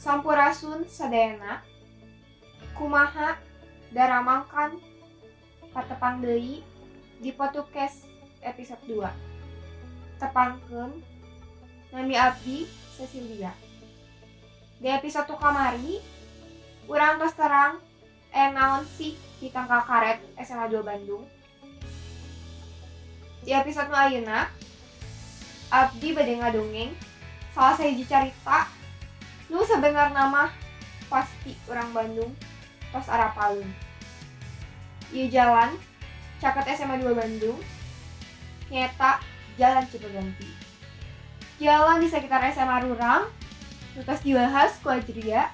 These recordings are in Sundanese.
Sampurasun sadayana. Kumaha daramangkan patepang deui di Podcast episode 2. Tepangkeun, nami abdi Cecilia. Di episode kamari urang tos terang naon sih di tangkal karet SMA 2 Bandung. Di episode nu ayeuna abdi bade ngadongeng salah sahiji carita nu sebenarna mah pasti urang Bandung tos arapaleun. Ieu jalan caket SMA 2 Bandung nyaeta Jalan Cipaganti. Jalan di sekitar SMA Rurang nu tos dibahas ku Ajria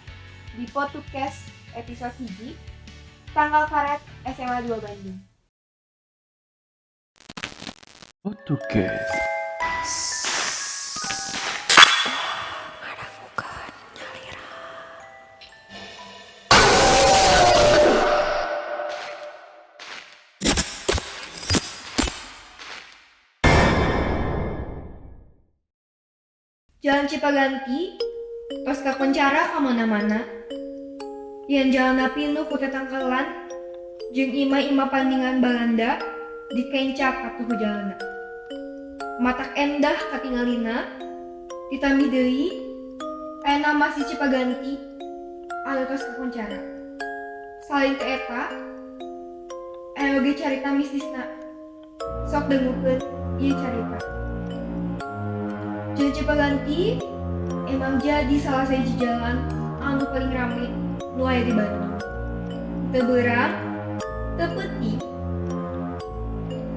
di Podcast episode 1 tangkal karet SMA 2 Bandung. Podcast. Ngadangukeun nyalira. Jalan Cipaganti tos kakoncara ka mana-mana. Yen jalanna pinuh ku tetangkalan jeung imah-imah pandingan Balanda dikenca katuhu jalanna. Matak endah katingalina, ditambih deui ayana Masjid Cipaganti anu tos kakoncara. Salain ti eta, aya oge carita mistisna. Sok dangukeun ieu carita. Jalan Cipaganti emang jadi salah sahiji jalan anu paling rame nu aya di Bandung. Teu beurang, teu peuting,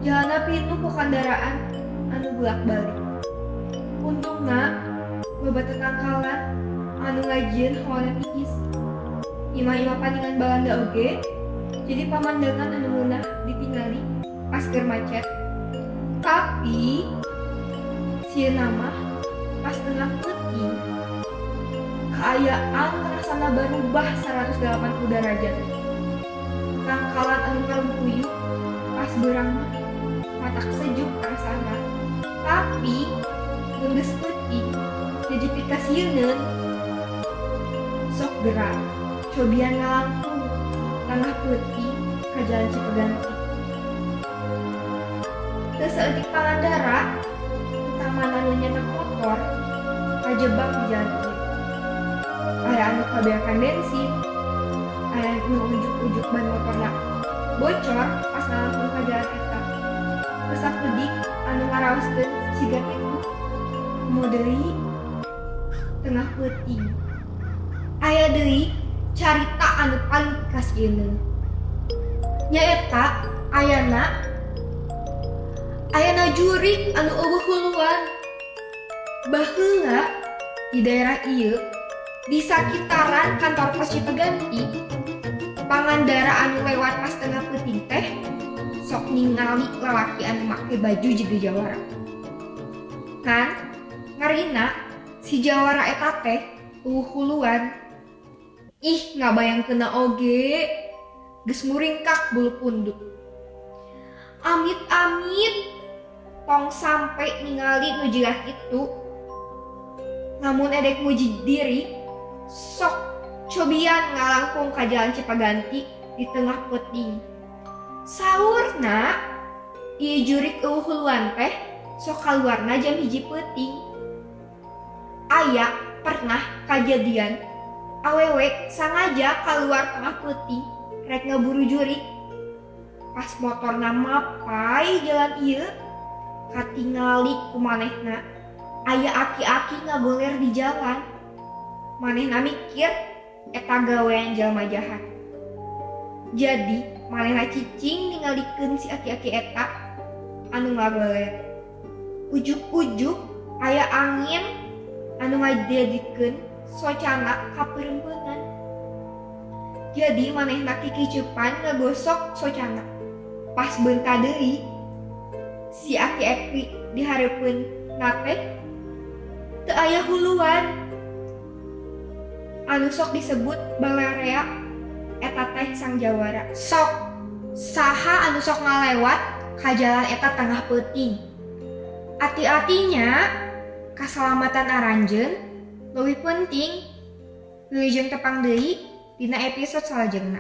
jalanna pinuh ku kandaraan anu bolak-balik. Untungna loba tetangkalan anu ngajieun hawana tiis. Imah-imah pandingan Balanda oge jadi pamandangan anu ngeunah ditingali pas keur macet. Tapi sieunna mah pas tengah peuting kaayaan rasana barubah 180 derajat. Tetangkalan anu karumpuyuh pas beurang mah matak sejuk rasana. Tapi mun geus peuting jadi pikasieuneun. Sok geura cobian ngalangkung tengah peuting ka Jalan Cipaganti. Teu saeutik pangandara, utamana nu nyetek motor kajebak di jalan ieu. Aya anu kabeakan bensin, aya nu ujug-ujug ban motorna bocor pas ngalangkung ka jalan eta. Teu sakedik anu ngaraoskeun siga kitu. Komo deui tengah peuting. Aya deui carita anu paling pikasieuneun. Nyaeta ayana jurig anu euweuh huluan. Baheula di daerah ieu di sakitaran kantor pos Cipaganti, pangandara anu lewat pas tengah peuting teh sok ningali lalaki anu make baju jiga jawara. Ngan ngarina si jawara eta teh euweuh huluan. Ih, ngabayangkeunna oge geus muringkak bulu punduk. Amit-amit tong sampe ningali nu jiga kitu. Lamun edek muji diri, sok cobian ngalangkung ka Jalan Cipaganti di tengah peuting. Saurna ieu jurig euweuh huluan teh sok kaluarna jam 1 peuting. Aya pernah kajadian awewe sangaja kaluar tengah peuting rek ngaburu jurig. Pas motorna mapay jalan ieu katingali ku manehna aya aki-aki ngagoler di jalan. Manehna mikir eta gawean jalma jahat. Jadi manehna cicing ningalikeun si aki-aki eta anu ngagoler. Ujug-ujug aya angin anu ngajadikeun socana kapeurempeungan. Jadi manehna kikicupan ngagosok socana. Pas beunta deui si aki-aki dihareupeun na teh teu aya huluan. Anu sok disebut balarea eta teh sang jawara. Sok saha anu sok ngalewat ka jalan eta tengah peuting. Ati-atinya kasalamatan aranjeun leuwih penting. Wilujeng tepang deui dina episode salajengna.